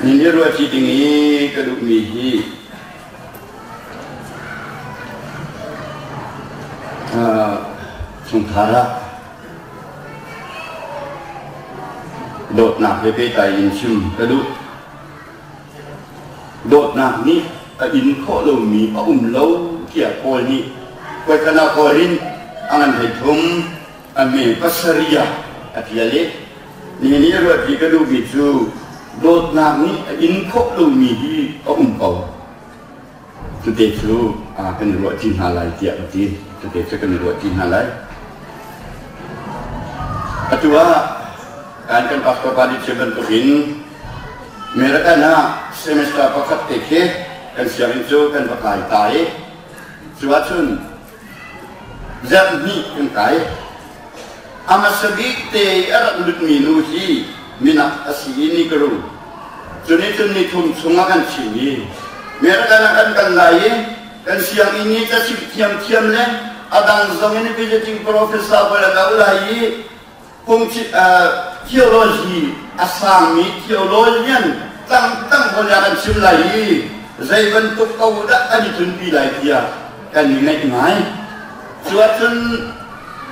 Nihin i ruahṭi ding i ka duhmi hi chungkhar ah dawtnak he pehtlai in chim ka duh. Dawtnak nih a in khawh lomi a um lo tiah Paul nih voikhat ah Korin a ngan 13 a me pasarih ah a ṭial i nihin i ruahpi ka duhmi cu dawtnak nih a in khawh lomi hi a um ko. Cute cu kan i ruahṭi hna lai tiah ka ti. Cute cu kan i ruahṭi hna lai. Atu ah kan kan pastor pa nih chim bantukin American ah semester pakhat te khi kan sianginn cu kan va kai ta i cu ahcun Zarhhnih kan kai. A hmasa bik te i a rak lutmi nu hi minak a si i Nikaru. Cu nih cun nithum chung a kan chim i American ah kan kal lai i kan sianginn i cachimh thiamthiam le a dang zong in visiting professor pawl an auh lai i Theology a sangmi theologian tangtang pawl nih a kan chim lai i zei bantuk ko dah kan i tlunpi lai tiah kan i ngaih ngai. Cu ahcun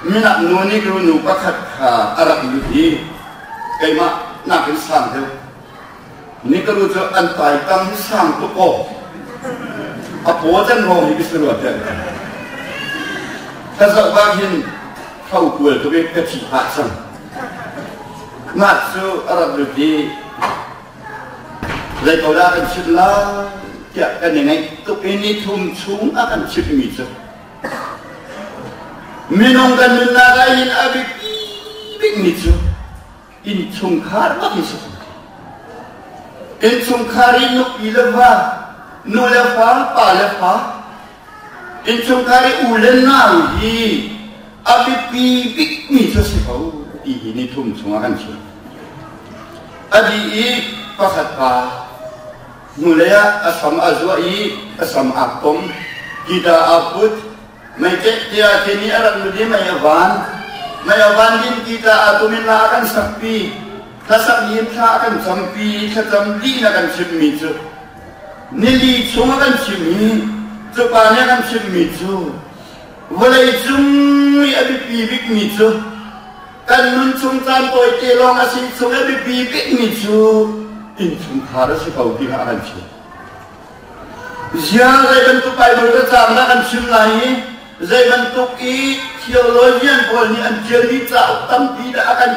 minak nu nih nu pakhat kha a rak lut i keimah nakin sang deuh. Nikalu cu an taitang hi sang tuk aw. A paw can hrawng hi ka si rua tiah ka zoh ah hin tho kual tuk i ka thi phah cang. Ngak cu a rak lut i zei ko dah kan chimh lai tiah kan i ngaih tuk i ni thum chung a kan chimhmi cu minung kan nunnak ah hin a biapi bikmi cu Innchungkhar bak in si ko. Innchungkhar i nupi le va, nu le fa, pa le fa, innchungkhar i u le nau hi a biapi bikmi cu si ko ti hi ni thum chungah kan chim. A dih i pakhat pa hnulei ah a sam a zuah i a sam aa tom, guitar aa put, Meiceh tiah khi nih a rak lut i mei a van. Mei a van din ti caah tumin la a kan sakpi. Hlasak in thla a kan campi. Thlacam lih na kan chimmi cu nili chung a kan chim i cu pa nih a kan chimmi cu vawlei cung i a biapi bikmi cu kan nun chung caan tawite lawng a si chung a biapi bikmi cu innchungkhar a si ko ti kha a kan chim. Ziah zei bantuk Baibal cacang dah kan chim lai i zei bantuk i theologian pawl nih an ṭialmi cauk tampi dah a kan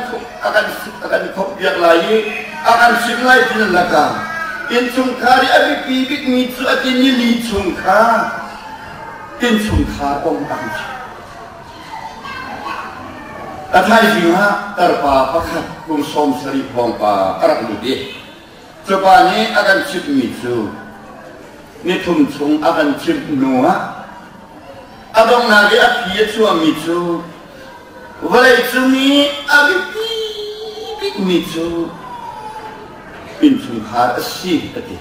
a kan a kan khawmhpiak lai i a kan chim lai ti nan lakah innchungkhar i a biapi bikmi cu a ti nili chung kha innchungkhar kong a kan chim. A thaizing ah tarpa pakhat kum 70 hrawng pa a rak lut i Cu pa nih a kan chimhmi cu nithum chung a kan chimh hnu ah a donghnak i a phi a chuahmi cu vawleicung i a biapi bikmi cu innchungkhar a si a ti.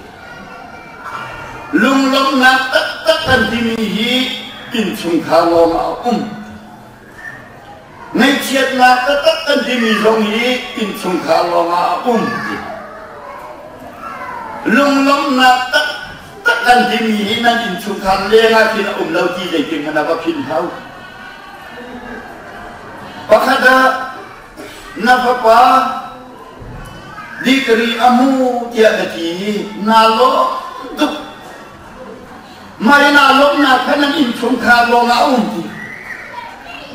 Lunglawmhnak taktak kan timi hi innchungkhar lawng ah a um. Ngaihchiatnak taktak kan timi zong hi innchungkhar lawngah a um ti. Lunglawmhnak taktak kan timi hi nan innchungkhar lengah khin a um lo ti zeitin hmanh ah va philh hau. Pakhat ah na fapa degree a hmu tiah na ti i naa lawm tuk. Mah inn ah lawmhnak kha nan innchungkhar lawngah a um ti.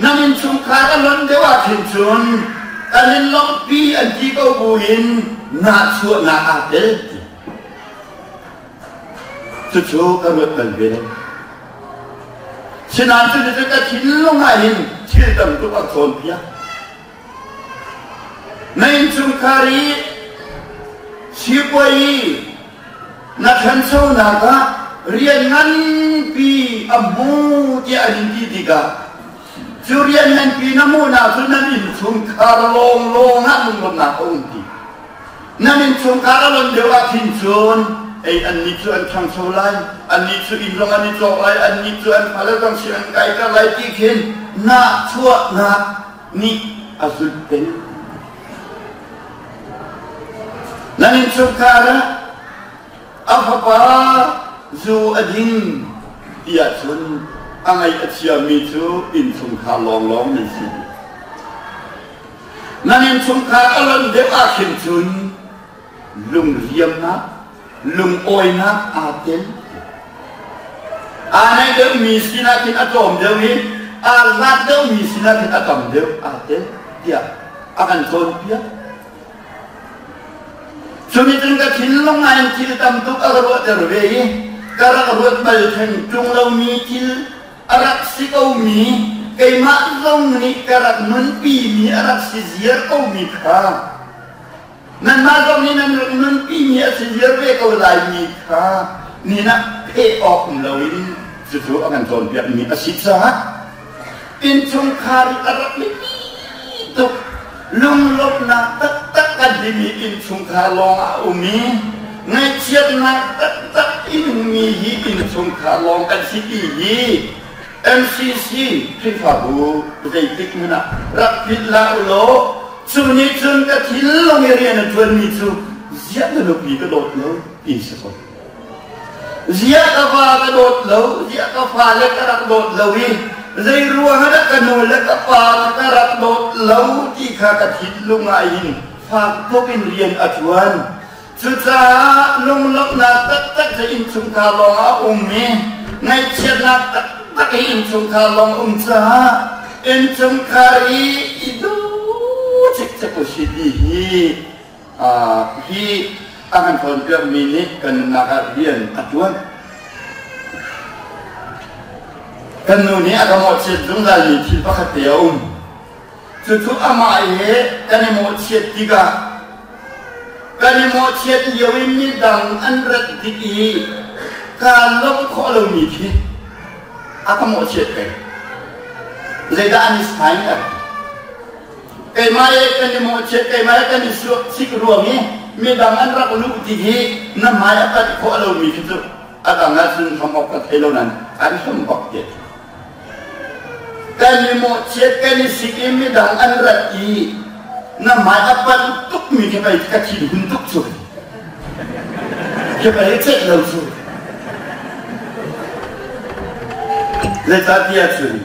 Nan innchungkhar a lonh deuh ah khin cun kan in lawmhpi an ti ko buin nahchuahnak aa tel ti. Cucu ka ruat bal ve lo. Sinain cucu ka thinlung ah hin thil tam tuk a cawnpiak. Na innchungkhar i sipuai i na ṭhanchonak ah rian nganpi a hmu tiah an in ti tikah cu rian nganpi na hmuhnak cu nan innchungkhar lawnglawng ah lunglawmhnak a um ti. Nan innchungkhar a lon deuh ah khin cun ei annih cu an ṭhangcho lai, annih cu inn zong an i cawk lai, annih cu an fale zong si an kaiter lai ti khin nahchuahnak nih a zulh peng. Nan innchungkhar ah. fapa zu a ding ti ahcun a ngaih a chiami cu innchungkhar lawnglawng nan si. Nan innchungkhar a lonh deuh ah khin cun lungriamnak, lungawinak aa tel. Aa naih deuhmi sinah khin a tlawm deuh i aa hlat deuhmi sinah khin a tam deuh aa tel tiah a kan cawnpiak. Cu nih cun ka thinlung ah in thil tam tuk a ka ruahter ve i ka rak ruat bal theng ṭung lomi thil a rak si komi keimah zong nih ka rak nunpimi a rak si ziar komi kha nanmah zong nih nan rak nunpimi a si ziar ve ko laimi kha nihin ah pheh awk um loin cucu a kan cawnpiakmi a si caah innchungkhar i a rak biapi tuk lunglawmhnak taktak kan timi innchungkhar lawng ah a um i ngaihchiatnak taktak inmi hi innchungkhar lawng kan si ti hi MCC Khrihfabu zeitik hmanh ah rak philh hlah u law cu nih cun ka thinlung i rian a ṭuanmi cu ziah na nupi ka dawt lo ti si ko. Ziah ka va ka dawt lo, ziah ka fale ka rak dawt lo i zei ruang ah dah ka nu le ka pa kha ka rak dawt lo ti kha ka thinlung ah hin fak tuk in rian a ṭuan. Cucaah lunglawmhnak taktak cu innchungkhar lawng ah a um i ngaihchiatnak taktak hi innchungkhar lawng um caah innchungkhar i i duh cikcek usih ti hi Hi a kan cawnpiakmi nih kan nunnak ah rian a ṭuan. Kan nu nih a ka mawhchiat zungzalmi thil pakhat te a um. Cucu amah he kan i mawhchiat tikah kan i mawhchiat lio in midang an rat tik i kaa lawmh khawh lomi khi a ka mawhchiat peng. Zeidah an i sign a ti. Keimah he kan i mawhchiat, keimah he kan i sik ruang i midang an rak luh ti hi na hmai a panh khawh lomi khi cu a dang ahcun hlam awk ka thei lo nain an hlam bak te. Kan i mawhchiat, kan i sik i midang an rat i na hmai a panh tukmi khi pei ka thinhun tuk cu. Khi pei ceih lo cu. Zeicahtiah cun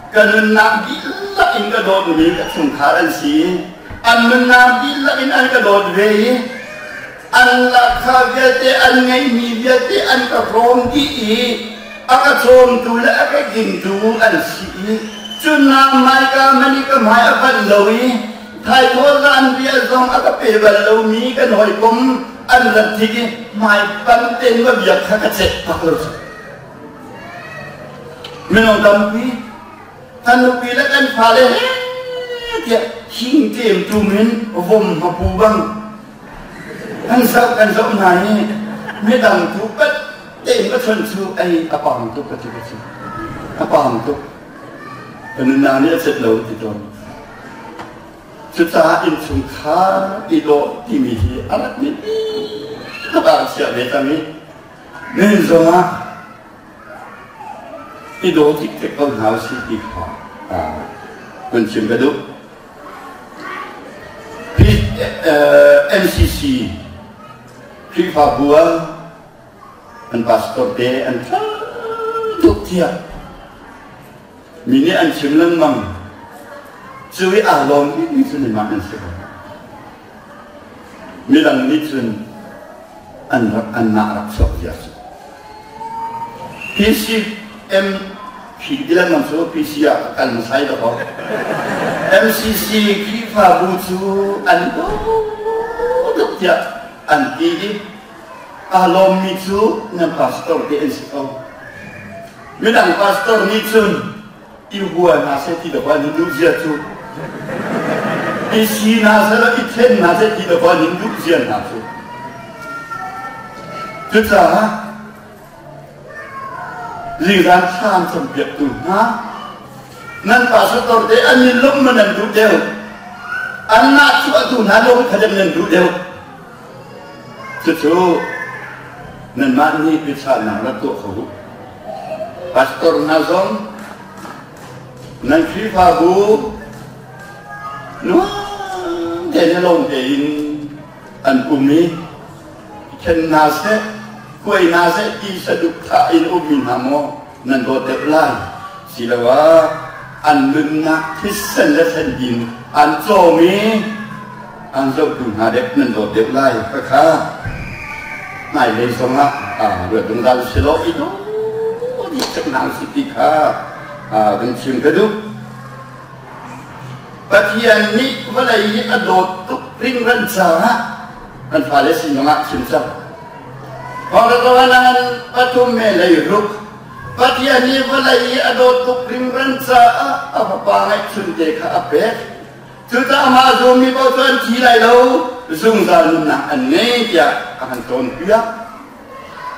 Ka nunnak dihlak in ka dawtmi ka chungkhar an si. An nunnak dihlak in an ka dawt ve i an lahkhah vialte an ngeihmi vialte an ka hrawm dih i a ka cawmtu le a ka dingtu an si i cunnak hmaika hmanh i ka hmai a panh lo i thaithawh zanriah zong a ka pe bal lomi kan hawikom an rat tik i hmaipanh tein va biak kha ka cek bak lo cu. Minung tampi kan nupi le kan fale he tiah hing ṭem tum in vom hmapu bang kan zoh kan zoh hna i midang tu pat tein ka chon cu ei a pang tuk ka ti ka ci a pang tuk ka nunnak nih a cet lo ti tawn cucaah innchungkhar i dawh timi hi a rak biapi tuk ah chiah ve cang i Nihin zongah i daw cikcek ko hna usih ti kha kan chim ka duh. MCC Khrihfabu ah an pastor te an ṭha tuk tiah mi nih an chim lengmang. Cu i aa lawm bikmi cu nanmah nan si ko. Midang nih cun an rak anmah rak chuak zia cu. PCM khi ti lengmang cu PC ah ka kal hmasai dakaw. MCC Khrihfabu cu an tuk tiah an ti i aa lawmmi cu nan pastor te an si ko. Midang pastor nih cun i hua hna seh ti dawh an in duh zia cu i si hna seh law i then hna seh ti dawh an in duh zia hna cu cucaah zingzan thla an campiaktu hna nan pastor te an in lawmh ma nan duh deuh an nah chuahtu hna lawm kha dem nan duh deuh Cucu nanmah nih biachahnak rak tuah kho u. Pastor hna zong nan Khrihfabu nuam tein le lawm tein an um i then hna seh. Khuai hna seh ti saduhthah in ummi hna maw nan dawt deuh lai? Siloah an nunnak thisen le thlen in an cawm i an zohtu hna dek nan dawt deuh lai? Khakha hmailei zongah ruat zungzal silaw i dawt dih hna usih ti kha kan chim ka duh. Pathian nih vawlei hi a dawt tuk hringhran caah kan fale sin zongah chim cang. Thawngṭha pathum me lei ruk Pathian nih vawlei hi a dawt tuk hringhran caah a fapa ngeihchunte kha a pek. Cucaah amah a zummi paoh cu an thi lai lo, zungzal nunnak an ngei tiah a kan cawnpiak.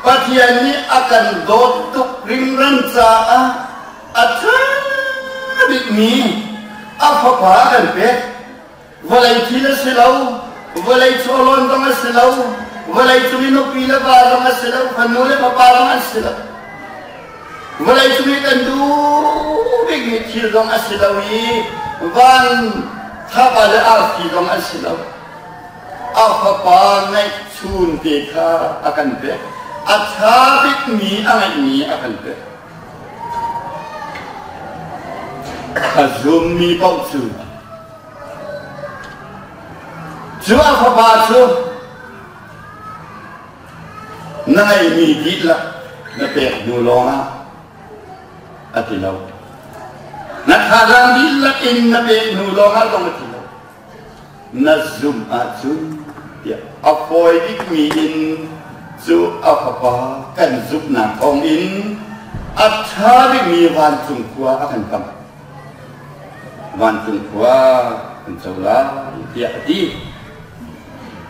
Pathian nih a kan dawt tuk hringhran caah a ṭha bikmi a fapa a kan pek. Vawlei thil a si lo, vawlei chawhlawn zong a si lo, vawlei cung i nupi le va zong a si lo, fanu le fapa zong an si lo. Vawlei cung i kan duh bikmi thil zong a si lo i van thlapa le arfi zong an si lo. A fapa ngeihchun te kha a kan pek. A ṭha bikmi a ngeihmi a kan pek. A zummi paoh cu cu a fapa cu na ngeihmi dihlak na pek hnu lawngah a ti lo. Na thazaang dihlak in na pek hnu lawngah zong a ti lo. Na zumh ahcun tiah a fawi bikmi in cu a fapa kan zumhnak thawngin a ṭha bikmi vancung khua a kan kamh. Vancung khua kan co lai tiah a ti.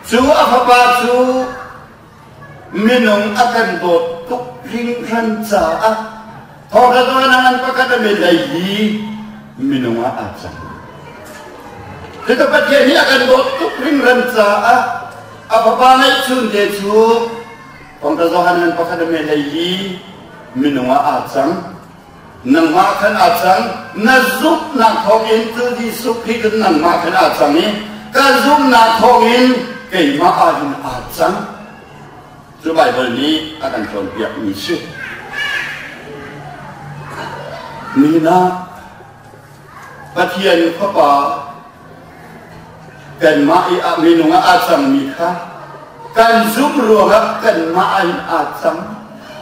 Cu a fapa cu Minung a kan dawt tuk hringhran caah thawngṭha pakhat a lei hi minung ah aa cang. Cucu Pathian nih a kan dawt tuk hringhran caah a fapa ngeihchun te cu thawngṭha Johan pakhat a lei hi minung ah aa cang. Nangmah khan aa cang. Na zumhnak thawngin cu Jesuh Khrih cu nangmah khan aa cang i ka zumhnak thawngin keimah ah hin aa cang. Cu Baibal nih a kan cawnpiakmi si. Nihin ah Pathian Fapa Kanmah i minung ah aa cangmi kha kan zumh ruangah kanmah in aa cang.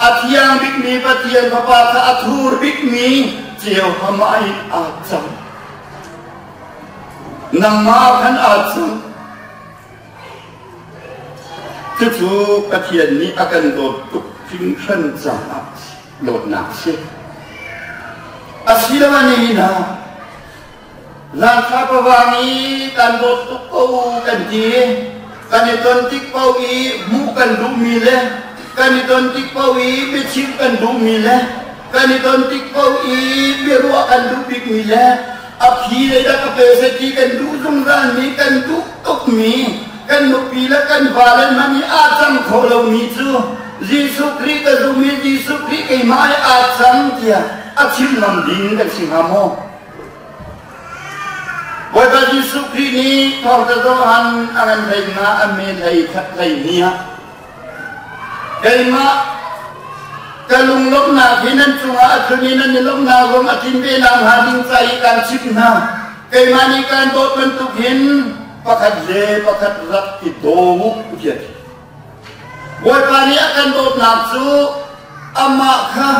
A thiang bikmi Pathian Fapa kha a thur bikmi ceu amah in aa cang. Nangmah khan aa cang. Cucu Pathian nih a kan dawt tuk hringhran caah dawtnak a si. Asiloah nihin ah Zangthla pawang i kan dawt tuk ko kan ti. Kan i ton tik paoh i hmuh kan duhmi le kan i ton tik paoh i biachimh kan duhmi le kan i ton tik paoh i biaruah kan duh bikmi le a phi lei dah ka pe seh ti kan duh zungzalmi kan duh tukmi kan nupi le kan vale hmanh i aa cang kho lomi cu Jesuh Khrih ka zum i Jesuh Khrih keimah i aa cang tiah a chim ngam ding kan si hnga maw? Bawipa Jesuh Khrih nih thawngṭha Johan a ngan hlei nga a me hlei khat hlei ni ah keimah ka lunglawmhnak hi nan cungah a tlun i nan i lawmhnak zong a tlin ve nakhnga ding ca i kaan chimh hna. Keimah nih kaan dawt bantuk hin pakhat le pakhat rak i daw u tiah a ti. Bawipa nih a kan dawtnak cu amah kha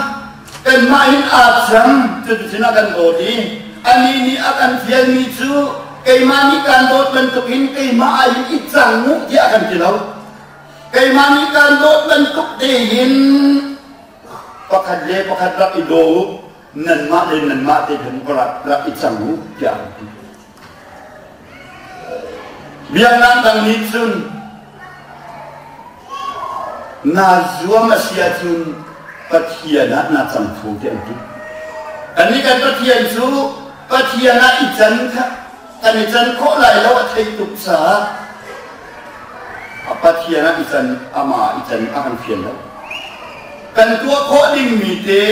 kanmah hin aa cang cuticun a kan dawt i anih nih a kan fialmi cu keimah nih kaan dawt bantukin keimah ah hin i cang u tiah a kan ti lo. Keimah nih kaan dawt bantuk tein pakhat le pakhat rak i daw u, nanmah le nanmah te khan rak i cang u tiah a kan ti. Biaknak dang nih cun naa zuam a si ahcun Pathian ah naa cang kho tiah an ti. Kannih kan Pathian cu Pathian ah i can kha kan i can khawh lai lo a theih tuk caah a Pathian ah i can amah i can a kan fial lo. Kan tuah khawh dingmi te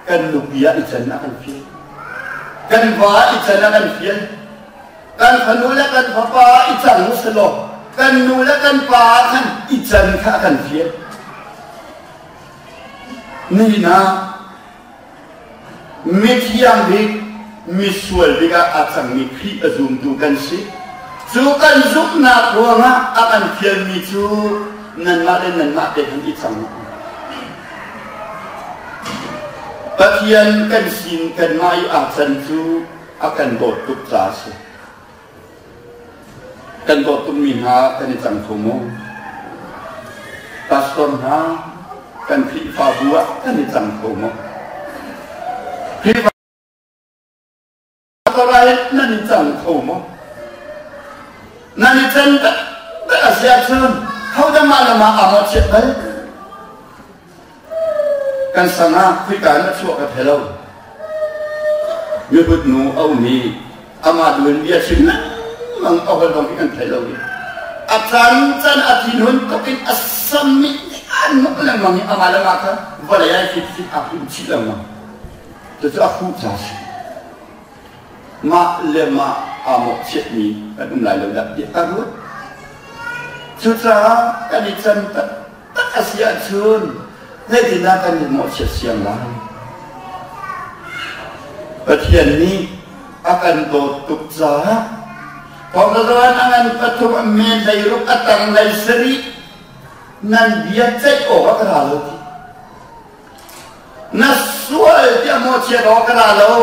Kan nupi ah i can a kan fial. Kan va i can a kan fial. Kan fanu le kan fapa i cang u selaw. Kan nu le kan pa ah khan i can kha a kan fial. Nihin ah mithiang bik, misual bik ah aa cangmi Khrih a zumtu kan si. Cu kan zumhnak ruangah a kan fialmi cu nanmah le nanmah te khan i cang u. Pathian kan sin kanmah i aa can cu a kan dawt tuk caah a si. Kan dawt tukmi hna kan i cang kho maw? Pastor hna kan Khrihfabu ah kan i cang kho maw? Khrihfa Pastor nan i cang kho maw? Nan i can taktak a si ahcun hodah mah le mah aa mawhchiat bal? Kan sang ah khika in a chuah ka thei lo. Mihut nu a um i amah duin bia chim lengmang a holh zong hi kan thei lo i a caan can a thinhun tuk in a sam i an nok lengmang i amah le mah kha vawlei ai fit fit a hum chih lengmang. Cucu a khuh ca a si. Mah le mah aa mawhchiatmi kan um lai lo dah tiah ka ruat. Cucaah kan i can taktak a si ahcun zeitindah kan i mawhchiat siang lai? Pathian nih a kan dawt tuk caah Thawngtha a ngan pathum a men hleiruk a tang hlei sarih nan bia ceih awk ah ka ra lo ti. Na sual tiah mawhchiat awk ka ra lo.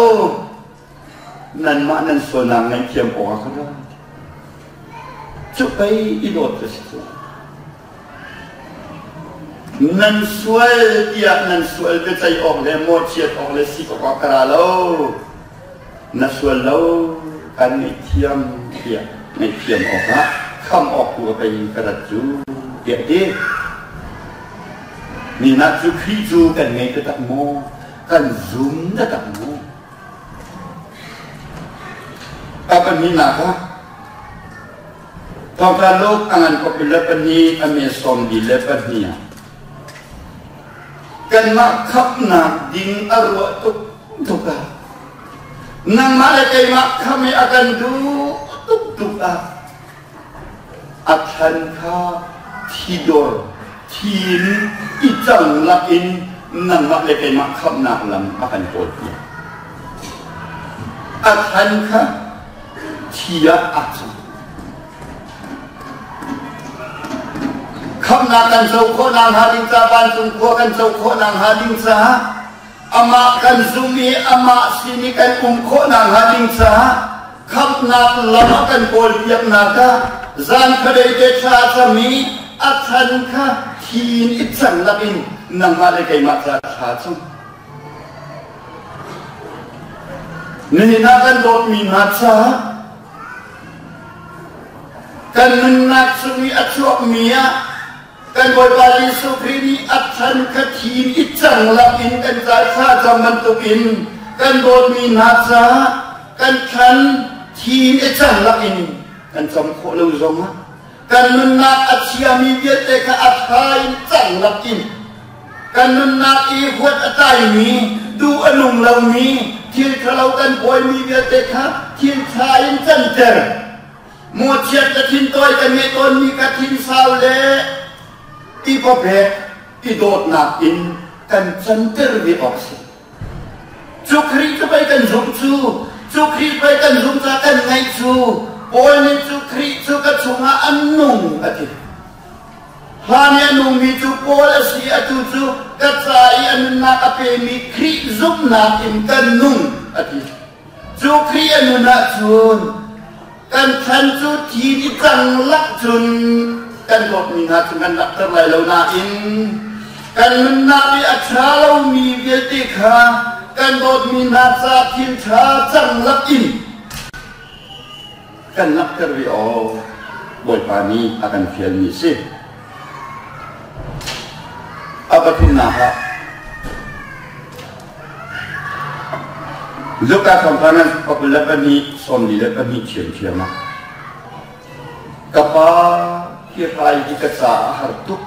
Nanmah nan sualnak ngaihthiam awkah ka ra. Cu pei i dawt ka si cu. Nan sual tiah nan sual biaceih awk le mawhchiat awk le sik awkah ka ra lo. Na sual lo kan ngaihthiam tiah ngaihthiam awkah kham awk tu a pei ka rat cu tiah ti. Nihin cu Khrih cu kan ngei taktak maw? Kan zum taktak maw? A pahnihnak ah Thawngṭha Luke a ngan kop le pahnih a me sawm li le pahnih ah kanmah khamhnak ding a ruah tuk tuk ah nangmah le keimah kham i a kan duh tuk tuk ah A thlan kha thidor thi in i cang lakin nangmah le keimah khamhnak lam a kan kawlpiak. A thlan kha thi ah aa cang. Khamhnak kan co khawhnak hnga ding ca vancung khua kan co khawhnak hnga ding caah Amah kan zum i amah sin i kan um khawhnak hnga ding caah khamhnak lam a kan kawlpiaknak ah zan khuadei te thla a cam i a chan kha thi in i cang lakin nangmah le keimah ca thla cam. Nihin ah kan dawtmi hna caah kan nunnak chung i a chuakmi ah Kan Bawipa Jesuh Khrih nih a chan kha thi in i cang lakin kan ca thlacam bantukin kan dawtmi hna caah kan thlan thi in i cang lakin kan cam khawh lo zongah kan nunnak a chiami vialte kha a tha in cang lakin kan nunnak i huat a tlaimi duh a nung lomi thil ṭhalo kan buaimi vialte kha thil ṭha in canter Mawchiat ka thintawi ka ngeih tawnmi ka thinsau le i pawpek i dawtnak in kan canter ve awk si. Cu Khrih cu pei kan zumh cu, cu Khrih pei kan zumh ca kan ngaih cu, Paul nih cu Khrih cu ka chungah an nung a ti. Hlan i a nungmi cu Paul a si, atu cu ka ca i a nunnak a pemi Khrih zumhnak in kan nung a ti. Cu Khrih a nun ahcun kan chan cu thi i cang lak cun kan dawtmi hna cu kan lakter lai lo nain kan nunnak i a ṭha lomi vialte kha kan dawtmi hna ca thil ṭha cang lak in kan langhter ve awk Bawipa nih a kan fialmi a si. A pathumnak ah Luka thawngṭha nan 22 42 ṭhiamṭhiam ah ka pa hi rai hi ka caah a har tuk.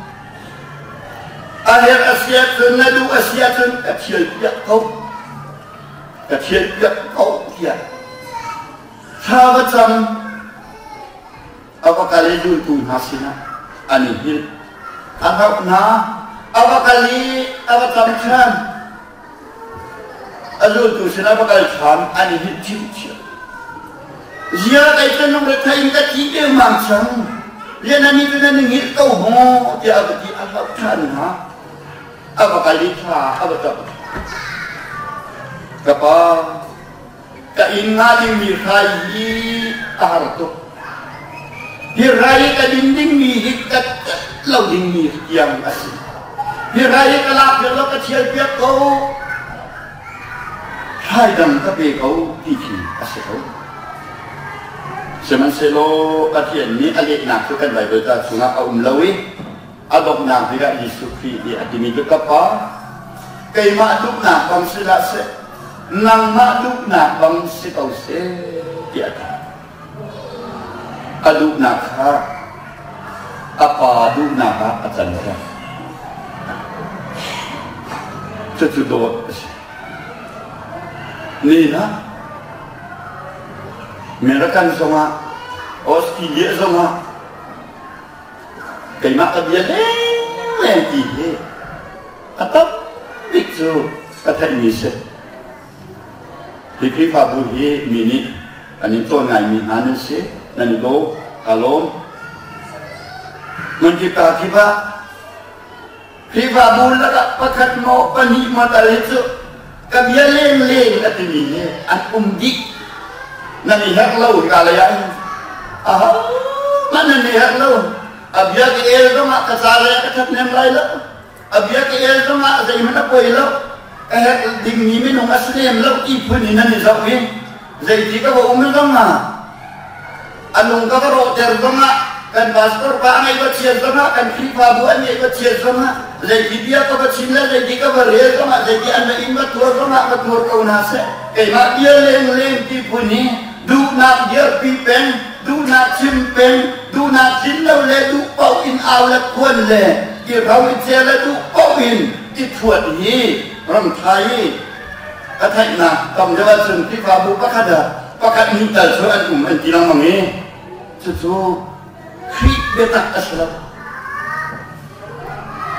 A herh a si ahcun na duh a si ahcun ka thialpiak ko. Ka thialpiak ko tiah thla va cam. A va kal i zultu hna sinah an i hngilh. A hauh hna, a va kal i a va cam ṭhan. A zultu sinah va kal ṭhan, an i hngilh ṭhiamṭhiam. Ziah kei cu lungrethei in ka thi dengmang cang. Rian ani cu nan i hngilh ko maw tiah a va ti, a hlauh ṭhan hna. A va kal i thla a va cam. Ka pa, ka inn nga dingmi hrai hi a har tuk. Hi hrai i ka din dingmi hi ka lo dingmi tiang a si. Hi hrai hi ka lak piak lo ka thial piak ko. Hrai dang ka pe ko ti khi a si ko. Sihmanhsehlaw Pathian nih a lehnak cu kan Baibal ca chungah a um lo i A donghnak bik ah Jesuh Khrih nih a timi cu ka Pa, keimah duhnak bang si hlah seh, nangmah duhnak bang si ko seh, tiah a ti. A duhnak kha a Pa duhnak ah a canter. Cucu dawt a si. Ni hna, American zongah, Australia zongah, Keimah ka bia lengmang ti hi a tam bik cu ka theihmi si. Hi Khrihfabu hi mi nih an in cawn ngaimi hna nan si, nan i daw, kaa lawm. Hmunkip kaa kip ah Khrihfabu lakah pakhat maw pahnih maw tal hi cu ka bia lengleng a timi hi an um dih. Nan i herh lo hika lei ah hin. Ahohmanh nan i herh lo. A bia ka el zongah ka ca lei ah ka ṭhathnem lai lo. A bia ka el zongah zeihmanh a poi lo. Ka herh dingmi minung a si lem lo ti phun in nan i zoh i zeiti ka va um zongah A lung ka va rawhter zongah, kan pastor pa a ngaih va chiat zongah, kan Khrihfabu an ngaih va chiat zongah, zeiti bia ka va chim le zeiti ka va rel zongah, zeiti an va inn va tuar zongah va tuar ko hna seh. Keimah bia lengleng ti phun hi duhnak dirpi peng, duhnak chim peng, duhnak tlin lo le duh paoh in au le khuan le i ro i ce le duh paoh in i thuat hi ramthai i Ka theihnak tam deuh ahcun Khrihfabu pakhat ah pakhat hnih tal cu an um an ti lengmang i cucu Khrih biatak a si lo.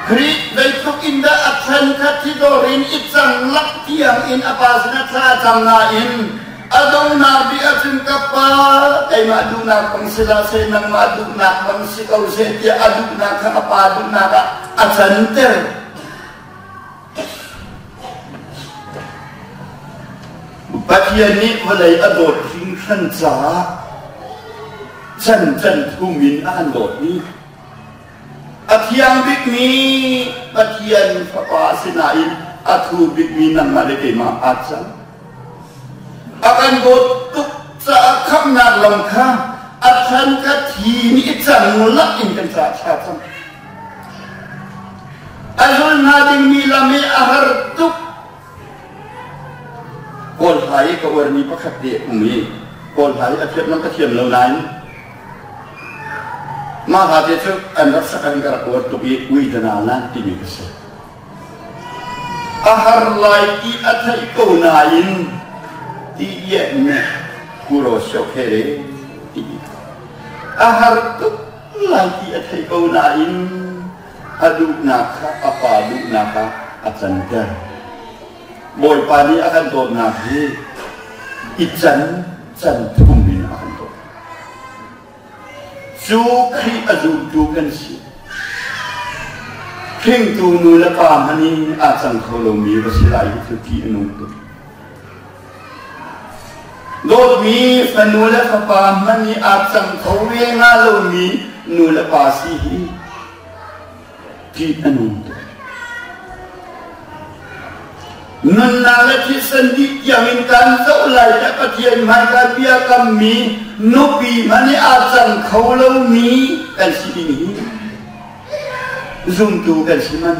Khrih zeitluk in dah a chan kha thidor in i cang lak tiang in a pa sinah thla a cam nain a donghnak bik ahcun ka pa keimah duhnak bang si hlah seh nangmah duhnak bang si ko seh tiah a duhnak kha a pa duhnak ah a canter. Pathian nih vawlei a dawt hringhran caah chan chan thum in a kan dawt i a thiang bikmi Pathian Fapa sinain a thu bikmi nangmah le keimah aa cang. A kan dawt tuk caah khamhnak lam kha a chan kha thi nih i cang lak in kan caah thla cang. A zul hna dingmi lam hi a har tuk. Kawl hla i ka uarmi pakhat te um i Kawl hla hi a thiam lam ka thiam lo nain mah hla te cu an rak sak an ka rak uar tuk i ui dana nan timi ka si. A har lai ti a theih ko nain ti ye ne kuro sio khe re ti a har tuk lai ti a thei ko nain a duhnak kha a pa duhnak ah a canter. Bawipa nih a kan dawtnak hi i can can thum in a kan dawt. Cu Khrih a zumtu kan si. Hringtu nu le pa hmanh in aa cang kho lomi va si lai hi cu ṭih a nung tuk. Dawtmi fanu le fapa hmanh nih aa cang kho ve hnga lomi nu le pa si hi ṭih a nung tuk. Nunnak le thisen dih tiangin kan zoh lai tiah Pathian hmaika biakammi nupi hmanh nih aa cang kho lomi kan si ding hi zumtu kan si man.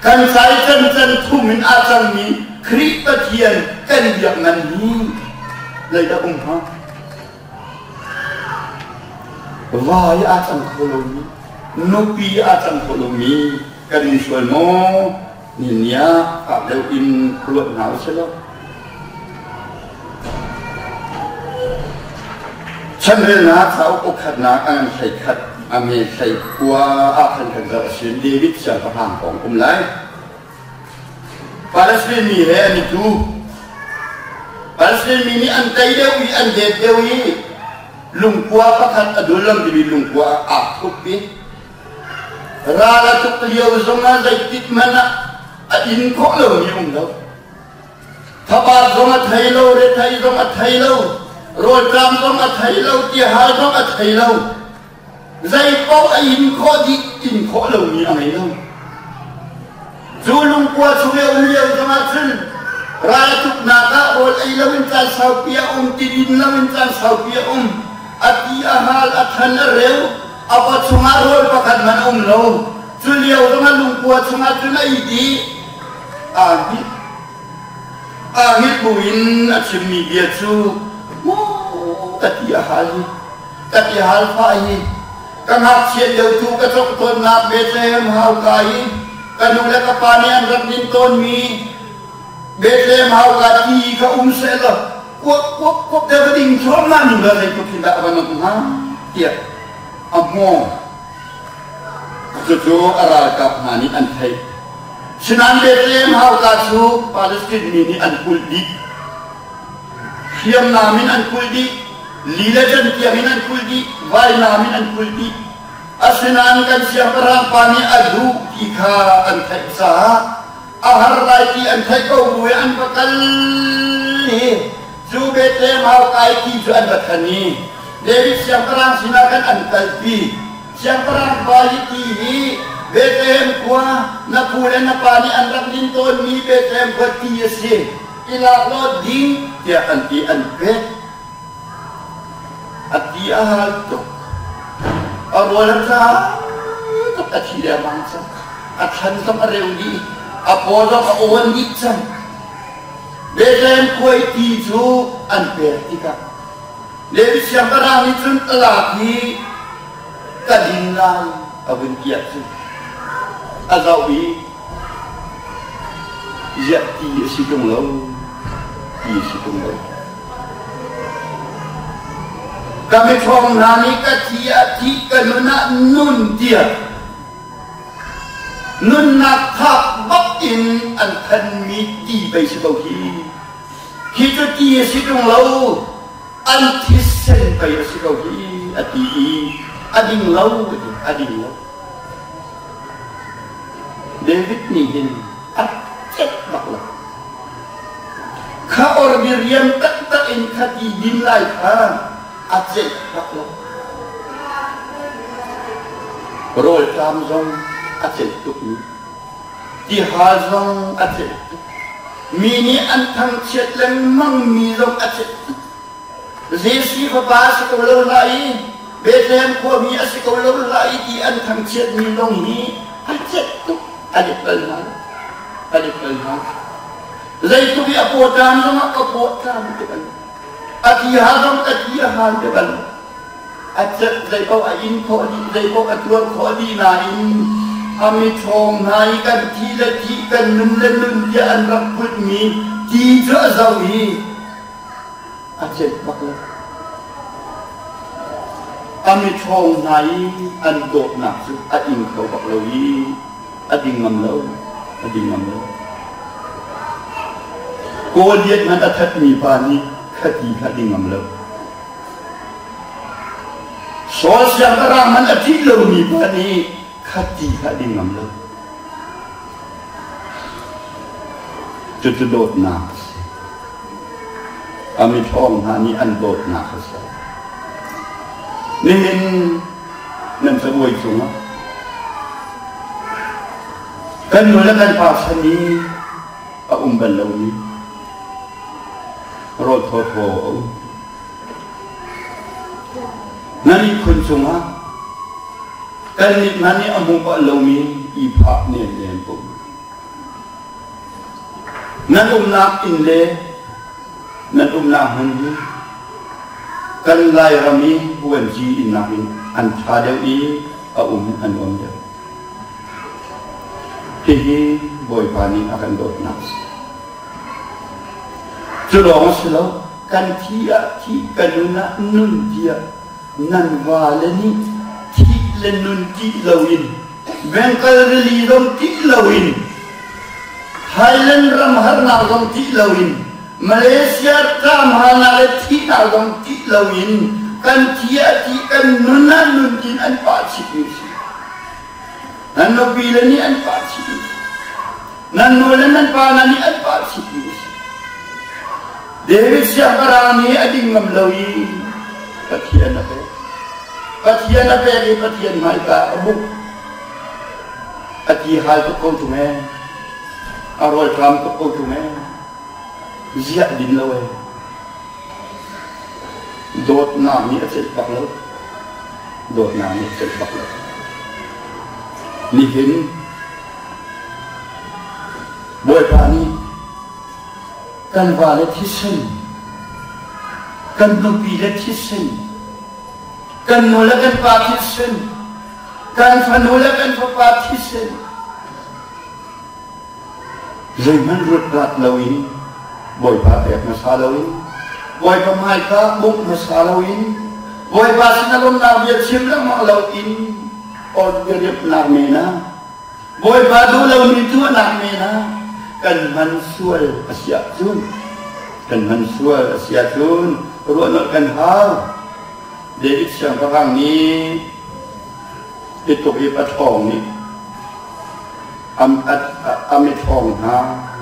Kan sai cancan thum in aa cangmi Khrih Pathian kan biak ngan hi zeidah um hnga? Vai aa cang kho lomi, nupi aa cang kho lomi kan um sual maw? Ni ah fak deuh in ruat hna usih law. Chanrelnak cauk ukhatnak a ngan 11 a me 19 ah khan kan zoh a si. David siangpahrang kong um lai. Palestine mi he an i tu. Palestine mi nih an tei deuh i an det deuh i lungkua pakhat a dullam timi lungkua ah aa thup i ral a tuk lio zongah zeitik hmanh ah a in khawh lomi um lo. Thabat zong a thei lo, rethei zong a thei lo, rawlṭam zong a thei lo, tihal zong a thei lo. Zei paoh a in khawh dih, in khawh lomi a ngei lo. Cu lungkua chung i a um lio zongah cun ral a tuknak ah rawl ei loin caan saupi a um, ti din loin caan saupi a um. A ti a hal, a than a reu, a paw chungah rawl pakhat hmanh a um lo. Cu lio zongah lungkua chungah cun a it i aa hngilh. Aa hngilh buin a chimmi bia cu maw ka ti a hal hi, ka ti hal fah hi, ka ngakchiat lio tu ka cawk tawnnak Bethlehem hauka hi ka nu le ka pa nih an rak din tawnmi Bethlehem hauka ti kha um sehlaw kuap kuap kuap te va ding thluahmah ning la zeitluk hin dah a va nuamh hnga tiah a hmawng. Cucu a ralkap hna nih an theih. Sinain Bethlehem hauka cu Palestine mi nih an kulh dih. Hriamnam in an kulh dih. Li le cantiang in an kulh dih. Vainam in an kulh dih. Asinain kan siangpahrang pa nih a duh ti kha an theih caah a har lai ti an theih ko bu i an va kal i cu Bethlehem hauka i ti cu an va than i David siangpahrang sinah khan an kalpi. Siangpahrang pa hi ti hi Bethlehem khua na pu le na pa nih an rak din tawnmi Bethlehem khua ti a si. I lak law ding tiah an ti an pek. A ti a hal tuk. A rawl a tla tuk a thi lengmang cang. A thlan zong a reu dih. A paw zong a awn dih cang. Bethlehem khua i ti cu an pek tikah Levi siangpahrang nih cun talak hi ka din lai a vun ti ahcun a zoh i ziah ti a si ṭung lo ti a si ṭung lo. Ka miṭhawng hna nih ka thi ah thi ka nun ah nun tiah nunnak thap bak in an thanmi ti pei si ko hi. Hi cu ti a si ṭung lo, an thisen pei a si ko hi, a ti i a ding lo, a ti, a ding lo. David nih hin a celh bak lo. Kha ordi rian taktak in kha ti din lai kha a celh bak lo. Rawlṭam zong a celh tukmi. Tihal zong a celh tuk. Mi nih an thangchiat lengmangmi zong a celh tuk. Jesse fapa a si ko lo hlah i Bethlehem khuami a si ko lo hlah i ti an thangchiatmi zong hi a celh tuk. A let bal hna lo. A let bal hna. Zeitluk i a pawṭam zongah ka pawṭam ti bal. A ti ha zong ka ti a hal ti bal. A celh zeipaoh a in khawh dih, zeipaoh a tuar khawh dih nain a miṭhawng hna i kan thi le thi, kan nun le nun tiah an rak putmi ti cu a zoh i a celh bak lo. A miṭhawng hna i an dawtnak cu a ing kho bak lo i a ding ngam lo, a ding ngam lo. Goliath hmanh a thatmi pa nih khati kha a ding ngam lo. Saul siangpahrang hmanh a ṭih lomi pa nih khati kha a ding ngam lo. Cucu dawtnak a si. A miṭhawng hna nih an dawtnak a si. Nihin nan cabuai cungah kan nu le kan pa chan i a um bal lomi rawl thawthaw a um. Nan ihkhun cungah kan mit hna nih a hmu bal lomi ihphah nemnem um. Nan umnak inn le nan umnak hmun hi kan Lairam i vuanci inn nakin an ṭha deuh i a um a nuam deuh. Hihi Bawipa nih a kan dawtnak a si. Cu lawng a si lo, kan thi ah thi, kan nun ah nun tiah. Nan vale nih thih le nun ṭih loin Bengal rili zong ṭih loin Thailand ram harnak zong ṭih loin Malaysia ṭam halnak le thihnak zong ṭih loin kan thi a thi kan nun ah nun tin an pah chihmi si. Nan nupi le nih an pah chihmi si. Nan nu le nan pa hna nih an pah chihmi si. David siangpahrang nih a ding ngam lo i Pathian a pek. Pathian a pek i Pathian hmaika a buk. A ti hal tuk ko ṭung ee. A rawlṭam tuk ko ṭung ee. Ziah din lo ee. Dawtnak nih a celh bak lo. Dawtnak nih a celh bak lo. Nihin Bawipa nih kan vale thisen, kan nupi le thisen, kan nu le kan pa thisen, kan fanu le kan fapa thisen, zeihmanh ruat loin Bawipa pek hmasa loin Bawipa hmaika bawmh hmasa loin Bawipa sin a lawmnak bia chim lengmang loin awt biariapnak men ah Bawipa duh lomi tuahnak men ah kan hman sual a si ahcun kan hman sual a si ahcun ruahnolh kan hau. David siangpahrang nih hi tluk i paṭhawng nih a miṭhawng hna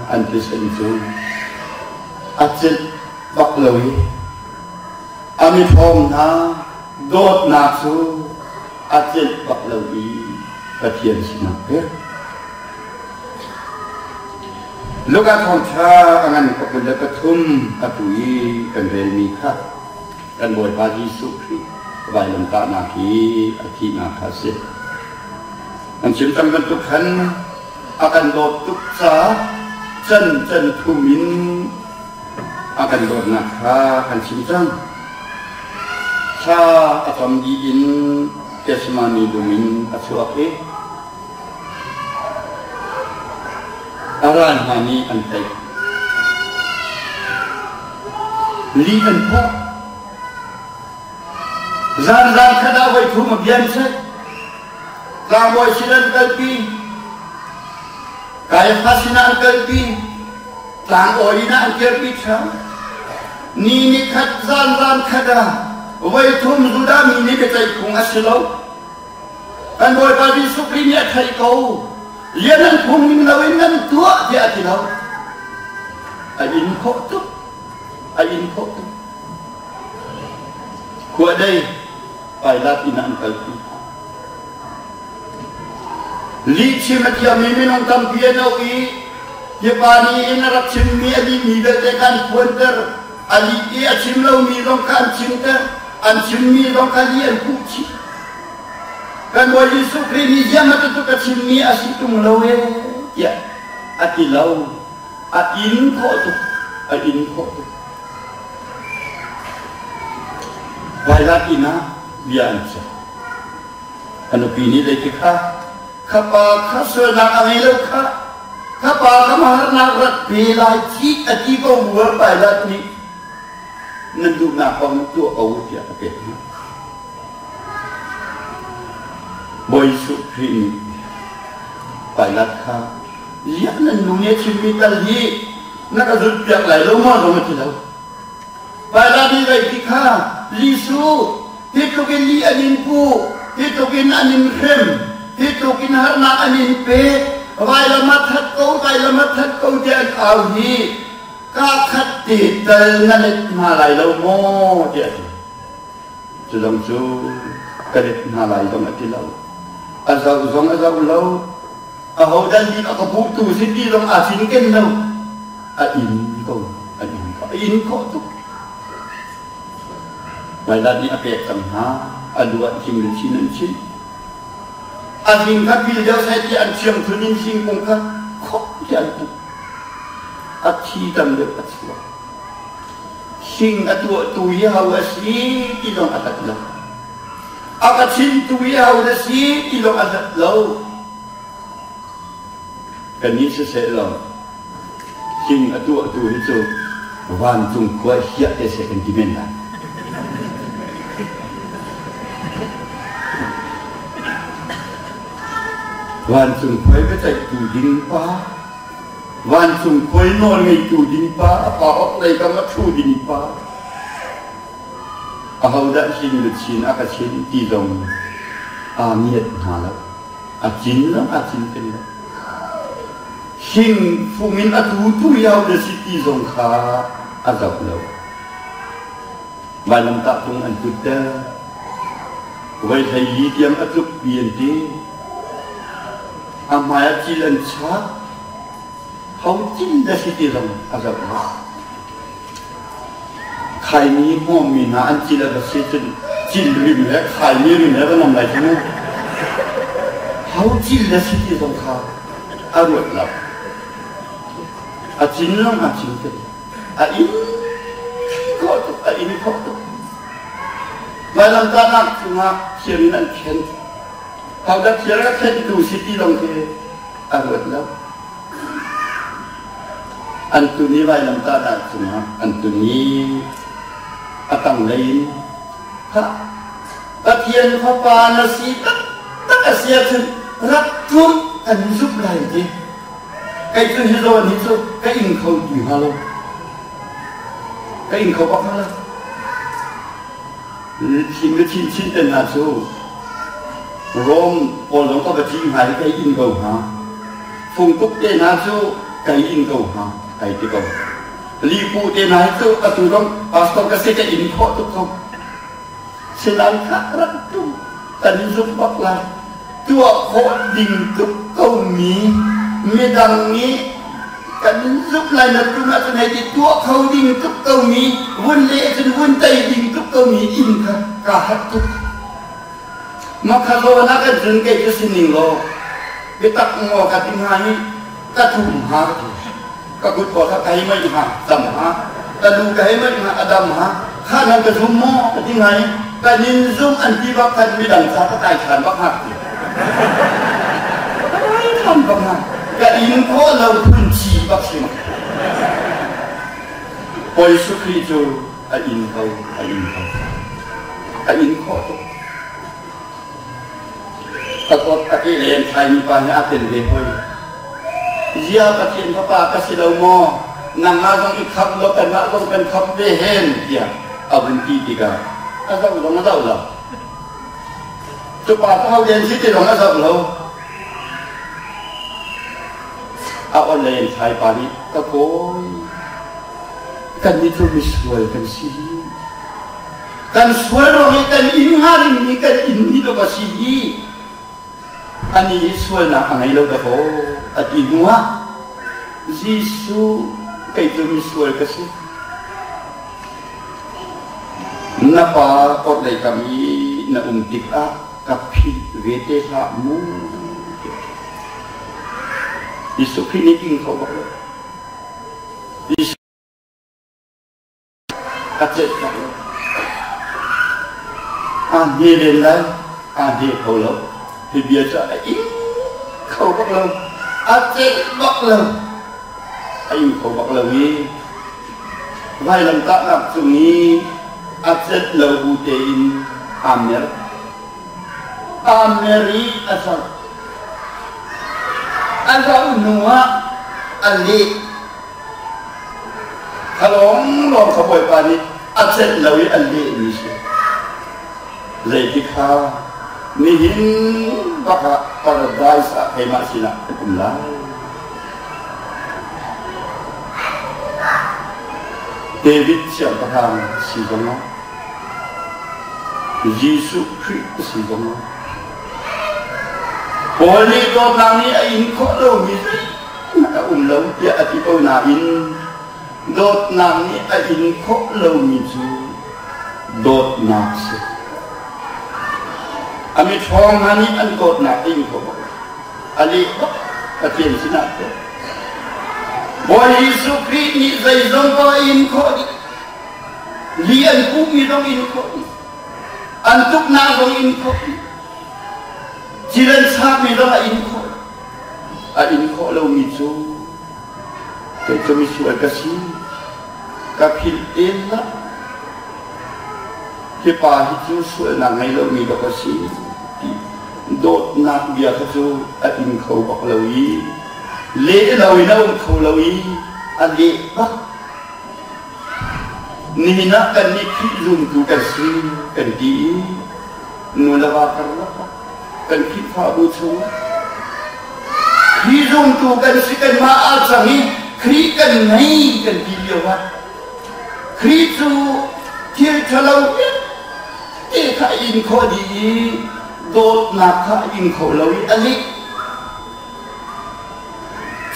an thisen cu a celh bak lo i a miṭhawng hna dawtnak cu a celh bak lo i Pathian sinah pek. Luka thawngṭha a ngan 23 atu i kan relmi kha kan Bawipa Jesuh Khrih vailamtahnak hi a thihnak kha a si. An chim cang bantuk khan a kan dawt tuk caah can can thum in a kan dawtnak kha kan chim cang. Thla a cam dih in Gethsemane lung in a chuak i a ral hna nih an tlaih. Lih an phawh. Zan khat ah voi thum a bian seh. Tlangbawi sin an kalpi. Kaiafa sinah an kalpi. Tlang awi in ah an kirpi ṭheo. Ni ni khat zan zan khat ah voi thum Judah mi nih biaceih phung a si lo. Kan Bawipa Jesuh Khrih nih a theih ko. Lian nan phung ning loin nan tuah tiah a ti lo. A in khawh tuk. A in khawh tuk. Khua dei Pilat inn ah an kalpi. Lihchim a thiammi minung tampi an auh i hi pa nih hin a rak chimmi a lihmi vialte kha an phuanter. A lih i a chim lomi zong kha an chimter. An chimmi zong kha lih an puh chih. Kan Bawi Jesuh Khrih nih ziah cucu ka chimmi a si ṭung lo ee tiah a ti lo. A in khawh tuk. A in khawh tuk. Pilat inn ah bia an ceih. A nupi nih zeiti kha kha pa kha sualnak a ngei lo kha kha pa kha harnak rak pe lai ci a ti ko bu ah Pilat nih nan duhnak kong tuah ko tiah a pek hna. Bawi Jesuh Khrih nih Pilat kha ziah nan nu nih a chimmi tal hi na ka zulhpiak lai lo maw zong a ti lo. Pilat nih zeiti kha Jesuh hi tluk in lih an in puh, hi tluk in an in hrem, hi tluk in harnak an in pek, vailam ah that ko, vailam ah that ko tiah an au hi kaa khat te tal na let hna lai lo maw tiah a ti. Cu zong cu ka let hna lai zong a ti lo. A zoh zong a zoh lo. Ahodah nih a ka puhtu si ti zong aa cinken lo. A in ko, a in ko, a in khawh tuk. Pilat nih a pek cang hna. A lu ah thing le chin an chinh. A hling kha pil deuh seh ti an thiangthun in thingkung kha khop ti an tuk. A thi tam deuh a chuak. Hling a tuahtu hi ho a si ti zong a hlat lo. A ka chimtu hi ho na si ti zong a hlat lo. Kannih siseh law hling a tuahtu hi cu vancung khua hiah te seh kan ti men lai. Vancung khuai biaceihtu ding pa, vancung khuai nawlngeitu ding pa, a pa orhlei kam a ṭhu ding pa, ahodah hling luchin a ka chinh ti zong aa ngiat hna lo. A cin lo, aa cinken lo. Hling fung in a tutu iau na si ti zong kha a zoh lo. Vailamtah tung an putter. Voi 14 tiang a tlukpi an ti. A hmai ah cil an chak. Ho cil dah si ti zong a zoh lo. Khaini hmawmmi hna an cil a va si cun cil rim le khaini rim le va nam lai cu mu. Ho cil dah si ti zong kha a ruat lo. A cin lawng a cin te. A in khawh tuk, a in khawh tuk. Vailamtahnak cungah thir in an khen. Hodah thir a khentu si ti lawng khi a ruat lo. An tun i vailamtahnak cungah an tun i a tanglei in khah Pathian Fapa na si taktak a si ahcun rak tum kan zumh lai ti. Kei cu hi zawn hi cu ka ing kho ti hnga lo. Ka ing kho bak hnga lo. Thim le chinchin te hna cu Rom pawl zong ka va ci hnga i kai in ko hnga. Fungtuk te hna cu kai in ko hnga, kai ti ko. Lipu te hna hi cu atu zong pastor ka si ka in khawh tuk ko. Sinain kha rak tum kan zumh bak lai. Tuah khawh ding tuk komi midang nih kan zumh lai na tum ahcun hei ti tuah kho ding tuk komi vun leh cun vun tei ding tuk komi inn kha kaa harh tuk. Makha zawn ah kan cun kei cu sining law biatak ngaw ka ti hnga i ka thum hnga ka ti. Ka kut pawl kha ka hei meih hnga, dam hnga. Ka lu ka hei meih hnga, a dam hnga. Kha nan ka zum maw ka ti hnga i kan in zum an ti bak khan midang ca ka kai ṭhan bak hnga ka ti. Ka kai ṭhan bak hnga. Ka in khawh lo phun ci bak si ma. Bawi Jesuh Khrih cu a in ko, a in ko. A in khawh tuk. Ka kawt a ke len thlaimi pa nih a tel ve hoi. Zia Pathian fapa ka si lo maw? Nangmah zong i khamh law kanmah zong kan khamh ve hen tiah a vun ti tikah a zoh zong a zoh lo. Cu pa cu ho den si ti zong a zoh lo. A on lei in thlai pa nih ka kawi kannih cu misual kan si. Kan sual ruang i kan inn hnga dingmi kan inn hi dawk a si i anih hi sualnak a ngei lo dakaw a ti hnuah Jesuh kei cu misual ka si. Na pa orhlei kam i na um tikah ka philh ve te hlah mu. Jesuh Khrih nih ing kho bak lo. A celh bak lo. Aa hne len lai, aa hne kho lo. Hi bia cu a ing kho bak lo. A celh bak lo. A ing kho bak lo i vailamtahnak cung i a celh lo bu tein aa mer. Aa mer i a zoh. A zoh hnu ah a leh. Kha lawnglawng kha Bawipa nih a celh lo i a lehmi si. Zeiti kha nihin bak ah paradise ah keimah sinah ka um lai. David siangpahrang si zongah Jesuh Khrih si zongah Paul nih dawtnak nih a in khawh lomi a um lo tiah a ti ko nain dawtnak nih a in khawh lomi cu dawtnak si. A miṭhawng hna nih an dawtnak a in khawh bak. A leh bak Pathian sinah teh. Bawi Jesuh Khrih nih zeizong ko a in khawh dih. Li an puhmi zong in khawh dih. An tuknak zong in khawh dih. Thil an chakmi zong a in khawh. A in khawh lomi cu kei cu misual ka si. Ka philh en lah. Hi pa hi cu sualnak ngei lomi dawk a si ti. Dawtnak bia kha cu a in kho bak lo i leh lo in a um kho lo i a leh bak. Nihin ah kannih Khrih zumtu kan si kan ti i nu le va karlak ah kan Khrihfabu chungah Khrih zumtu kan si kanmah aa cang i Khrih kan ngei kan ti lio ah Khrih cu thil ṭhalo vialte kha a in khawh dih i dawtnak kha a in kho lo i a leh.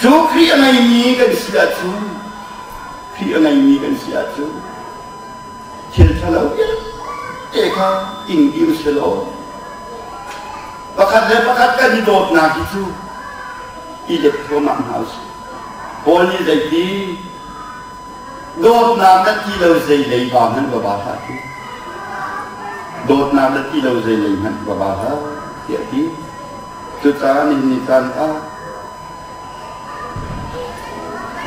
Cu Khrih a ngeimi kan si ahcun Khrih a ngeimi kan si ahcun thil ṭhalo vialte kha ing dih u sih law pakhat le pakhat kan i dawtnak hi cu i let thluahmah hna u sih. Paul nih zeiti dawtnak na ti lo zei lei ba hmanh va ba hlah ti. Dawtnak na ti lo zei lei hmanh va ba hlah tiah a ti. Cucaah nihin ni caan ah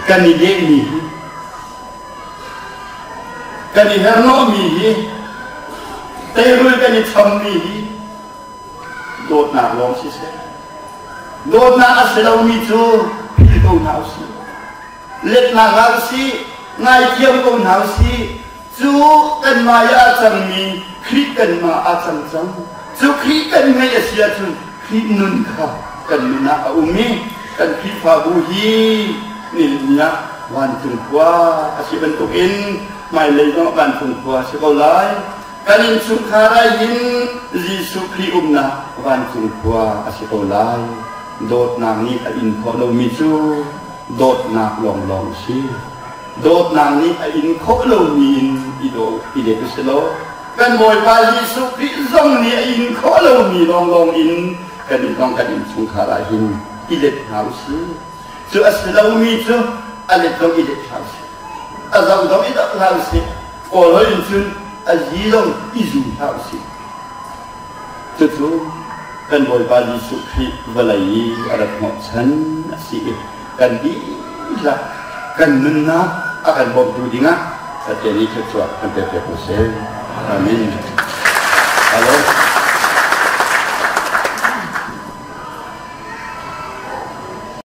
kan i lehmi hi kan i herhnawhmi hi teirul kan i chammi hi dawtnak lawng siseh dawtnak a si lomi cu phil ko hna usih letnak hlah usih ngaithiam ko hna usih Cu kanmah i aa cangmi Khrih kanmah aa cang cang. Cu Khrih kan ngeih a si ahcun Khrih nun kha kan nun ah a um i kan Khrihfabu hi nihin ah vancung khua a si bantukin hmailei zongah vancung khua a si ko lai. Kan innchungkhar ah hin Jesuh Khrih umnak vancung khua a si ko lai. Dawtnak nih a in khawh lomi cu dawtnak lawnglawng a si. Dawtnak nih a in khawh lomi in i daw i let u si law kan Bawipa Jesuh Khrih zong nih a in khawh lomi lawnglawng in kan in zong kan innchungkhar ah hin i let hna u sih. Cu a si lomi cu a let zong i let hna u sih. A zoh zong i zoh hna u sih. Kawl holh in cun a zi zong i zu hna u sih. Cucu kan Bawipa Jesuh Khrih vawlei i a rat hnawhchan a si i kan dihlak kan nunnak a kan bawmtu dingah Pathian nih thluachuah kan pek piak ko seh. Amen. Hello.